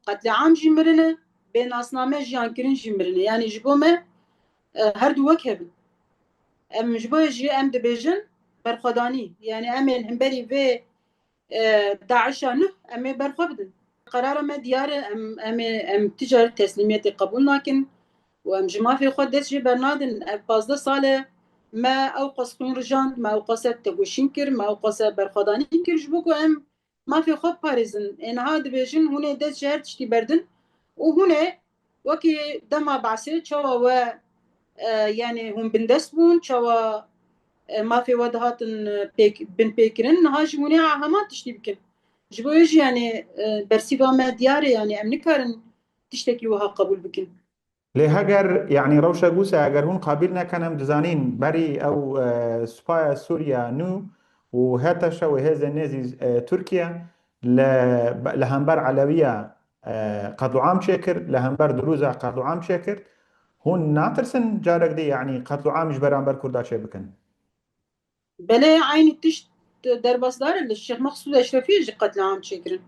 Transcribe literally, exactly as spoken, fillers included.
qetlîam jî mirine, bê nasname jiyankirin jî mirine. Yanî ji bo me e, her du wek hebin. Em ji bo jî em dibêjin berxwedanî. Yanî em ê li hemberî vê e, DAIŞa nuh em ê berxwe bidin. Qerara me diyar e, em, em, ê, em ti car teslîmiyetê qebûl nakin û em ji mafê xwe dest jê bernadin. Ev pazdeh sal e me ew qas xwîn rijand, me ew qas tegoşîn kir, me ew qas berxwedanî kir ji bo ku em mafê xwe biparêzin. Ê niha dibêjin hûn ê dest ji her tiştî berdin û hûn ê wekî dema Be'sê çawa we e, yanî hûn bindest bûn, çawa e, mafê we dihatin e, pêk, binpêkirin, niha jî hûn ê heman tiştî bikin. Ji bo wê jî yanî e, bersîva me diyar e, yanî em nikarin tiştekî wiha qebûl bikin. Lê heger, yanî rewşek wisa, heger hûn qabîl nekin, em dizanîn berî ew e, supaya Sûriya nû û HTŞ û hêzên nêzî e, Tirkiye li, li hember Elewiya e, qetliam çêkir, li hember Dirûza qetliam çêkir. Hûn natirsin carek dî, yanî qetliam ji beramber Kurda çêbikin? Belê, eynî tişt derbasdar e, li Şêx Meqsûd Eşrefiyê jî qetliam çêkirin.